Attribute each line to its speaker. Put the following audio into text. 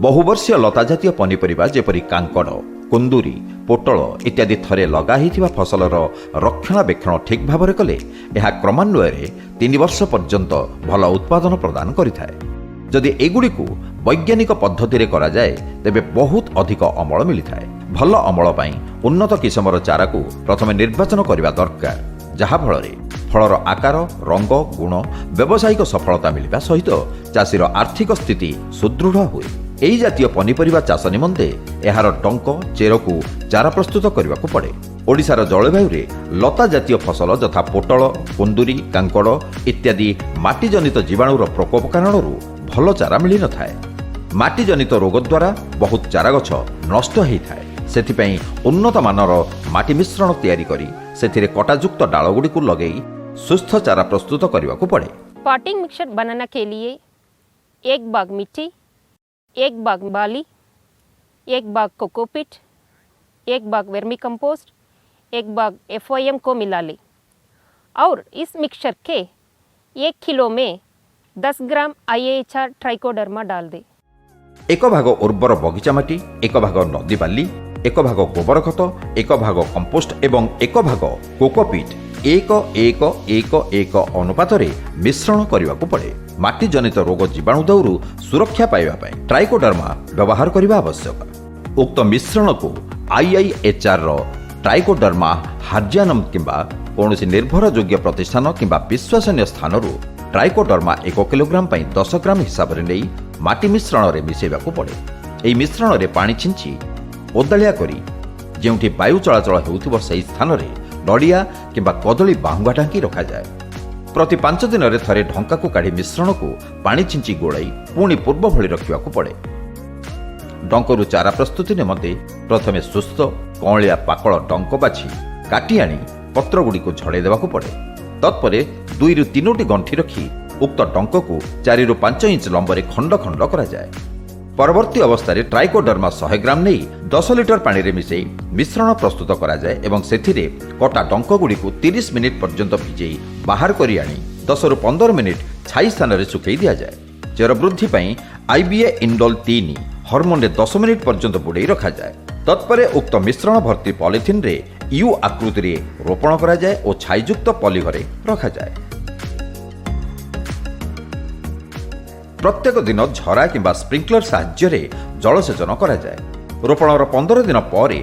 Speaker 1: ବହୁବର୍ଷୀୟ ଲତା ଜାତୀୟ ପନିପରିବା ଯେପରି କାଙ୍କଡ଼, କୁନ୍ଦୁରି, ପୋଟଳ ଇତ୍ୟାଦି ଥରେ ଲଗା ହୋଇଥିବା ଫସଲର ରକ୍ଷଣାବେକ୍ଷଣ ଠିକ୍ ଭାବରେ କଲେ ଏହା କ୍ରମାନ୍ୱୟରେ 3 ବର୍ଷ ପର୍ଯ୍ୟନ୍ତ ଭଲ ଉତ୍ପାଦନ ପ୍ରଦାନ କରିଥାଏ। ଯଦି ଏଗୁଡ଼ିକୁ ବୈଜ୍ଞାନିକ ପଦ୍ଧତିରେ କରାଯାଏ, ତେବେ ବହୁତ ଅଧିକ ଅମଳ ମିଳିଥାଏ। ଭଲ ଅମଳ ପାଇଁ ଉନ୍ନତ କିସମର ଚାରାକୁ ପ୍ରଥମେ ନିର୍ବାଚନ କରିବା ଦରକାର, ଯାହାଫଳରେ ଫଳର ଆକାର, ରଙ୍ଗ, ଗୁଣ, ବ୍ୟବସାୟିକ ସଫଳତା ମିଳିବା ସହିତ ଚାଷୀର ଆର୍ଥିକ ସ୍ଥିତି ସୁଦୃଢ଼ ହୁଏ। ଏହି ଜାତୀୟ ପନିପରିବା ଚାଷ ନିମନ୍ତେ ଏହାର ଡଙ୍କ, ଚେରକୁ ଚାରା ପ୍ରସ୍ତୁତ କରିବାକୁ ପଡ଼େ। ଓଡ଼ିଶାର ଜଳବାୟୁରେ ଲତା ଜାତୀୟ ଫସଲ ଯଥା ପୋଟଳ, କୁନ୍ଦୁରି, କାଙ୍କଡ଼ ଇତ୍ୟାଦି ମାଟିଜନିତ ଜୀବାଣୁର ପ୍ରକୋପ କାରଣରୁ ଭଲ ଚାରା ମିଳିନଥାଏ। ମାଟିଜନିତ ରୋଗ ଦ୍ୱାରା ବହୁତ ଚାରାଗଛ ନଷ୍ଟ ହୋଇଥାଏ। ସେଥିପାଇଁ ଉନ୍ନତ ମାନର ମାଟି ମିଶ୍ରଣ ତିଆରି କରି ସେଥିରେ କଟାଯୁକ୍ତ ଡାଳଗୁଡ଼ିକୁ ଲଗେଇ ସୁସ୍ଥ ଚାରା ପ୍ରସ୍ତୁତ କରିବାକୁ ପଡ଼େ।
Speaker 2: पॉटिंग मिक्सचर बनाने के लिए एक भाग मिट्टी, एक भाग बाली, एक भाग कोकोपीट, एक भाग वर्मी कंपोस्ट, एक भाग एफ को मिला लें और इस मिक्सचर के 1 किलो में 10 ग्राम आईएचआर ट्राइकोडर्मा डाल दें।
Speaker 1: ଏକ ଭାଗ ଉର୍ବର ବଗିଚା ମାଟି, ଏକ ଭାଗ ନଦୀ ବାଲି, ଏକ ଭାଗ ଗୋବର ଖତ, ଏକ ଭାଗ କମ୍ପୋଷ୍ଟ ଏବଂ ଏକ ଭାଗ କୋକୋପିଟ୍ 1:1:1:1 ଅନୁପାତରେ ମିଶ୍ରଣ କରିବାକୁ ପଡ଼େ। ମାଟିଜନିତ ରୋଗ ଜୀବାଣୁ ଦାଉରୁ ସୁରକ୍ଷା ପାଇବା ପାଇଁ ଟ୍ରାଇକୋଡର୍ମା ବ୍ୟବହାର କରିବା ଆବଶ୍ୟକ। ଉକ୍ତ ମିଶ୍ରଣକୁ ଆଇଆଇଏଚ୍ଆର୍ର ଟ୍ରାଇକୋଡର୍ମା ହାର୍ଜିଆନମ୍ କିମ୍ବା କୌଣସି ନିର୍ଭରଯୋଗ୍ୟ ପ୍ରତିଷ୍ଠାନ କିମ୍ବା ବିଶ୍ୱସନୀୟ ସ୍ଥାନରୁ ଟ୍ରାଇକୋଡର୍ମା 1 କିଲୋଗ୍ରାମ ପାଇଁ 10 ଗ୍ରାମ ହିସାବରେ ନେଇ ମାଟି ମିଶ୍ରଣରେ ମିଶାଇବାକୁ ପଡ଼େ। ଏହି ମିଶ୍ରଣରେ ପାଣି ଛିଞ୍ଚି ଓଦାଳିଆ କରି ଯେଉଁଠି ବାୟୁ ଚଳାଚଳ ହେଉଥିବ, ସେହି ସ୍ଥାନରେ ନଡ଼ିଆ କିମ୍ବା କଦଳୀ ବାହୁଙ୍ଗା ଢାଙ୍କି ରଖାଯାଏ। ପ୍ରତି 5 ଦିନରେ ଥରେ ଢଙ୍କାକୁ କାଢ଼ି ମିଶ୍ରଣକୁ ପାଣି ଛିଞ୍ଚି ଗୋଳାଇ ପୁଣି ପୂର୍ବ ଭଳି ରଖିବାକୁ ପଡ଼େ। ଡଙ୍କରୁ ଚାରା ପ୍ରସ୍ତୁତି ନିମନ୍ତେ ପ୍ରଥମେ ସୁସ୍ଥ କଅଁଳିଆ ପାକଳ ଡଙ୍କ ବାଛି କାଟି ଆଣି ପତ୍ରଗୁଡ଼ିକୁ ଝଡ଼ାଇ ଦେବାକୁ ପଡ଼େ। ତତ୍ପରେ ଦୁଇରୁ ତିନୋଟି ଗଣ୍ଠି ରଖି ଉକ୍ତ ଡଙ୍କକୁ 4ରୁ 5 ଇଞ୍ଚ ଲମ୍ବରେ ଖଣ୍ଡ ଖଣ୍ଡ କରାଯାଏ। ପରବର୍ତ୍ତୀ ଅବସ୍ଥାରେ ଟ୍ରାଇକୋଡର୍ମା 100 ଗ୍ରାମ ନେଇ 10 ଲିଟର ପାଣିରେ ମିଶାଇ ମିଶ୍ରଣ ପ୍ରସ୍ତୁତ କରାଯାଏ ଏବଂ ସେଥିରେ କଟା ଡଙ୍କଗୁଡ଼ିକୁ 30 ମିନିଟ୍ ପର୍ଯ୍ୟନ୍ତ ଭିଜେଇ ବାହାର କରି ଆଣି 10ରୁ 15 ମିନିଟ୍ ଛାଇ ସ୍ଥାନରେ ଶୁଖାଇ ଦିଆଯାଏ। ଚେର ବୃଦ୍ଧି ପାଇଁ ଆଇବିଏ ଇଣ୍ଡୋଲ 3 ହରମୋନରେ 10 ମିନିଟ୍ ପର୍ଯ୍ୟନ୍ତ ବୁଡ଼େଇ ରଖାଯାଏ। ତତ୍ପରେ ଉକ୍ତ ମିଶ୍ରଣ ଭର୍ତ୍ତି ପଲିଥିନରେ you ଆକୃତିରେ ରୋପଣ କରାଯାଏ ଓ ଛାଇଯୁକ୍ତ ପଲିଘରେ ରଖାଯାଏ। ପ୍ରତ୍ୟେକ ଦିନ ଝରା କିମ୍ବା ସ୍ପ୍ରିଙ୍କଲର ସାହାଯ୍ୟରେ ଜଳସେଚନ କରାଯାଏ। ରୋପଣର 15 ଦିନ ପରେ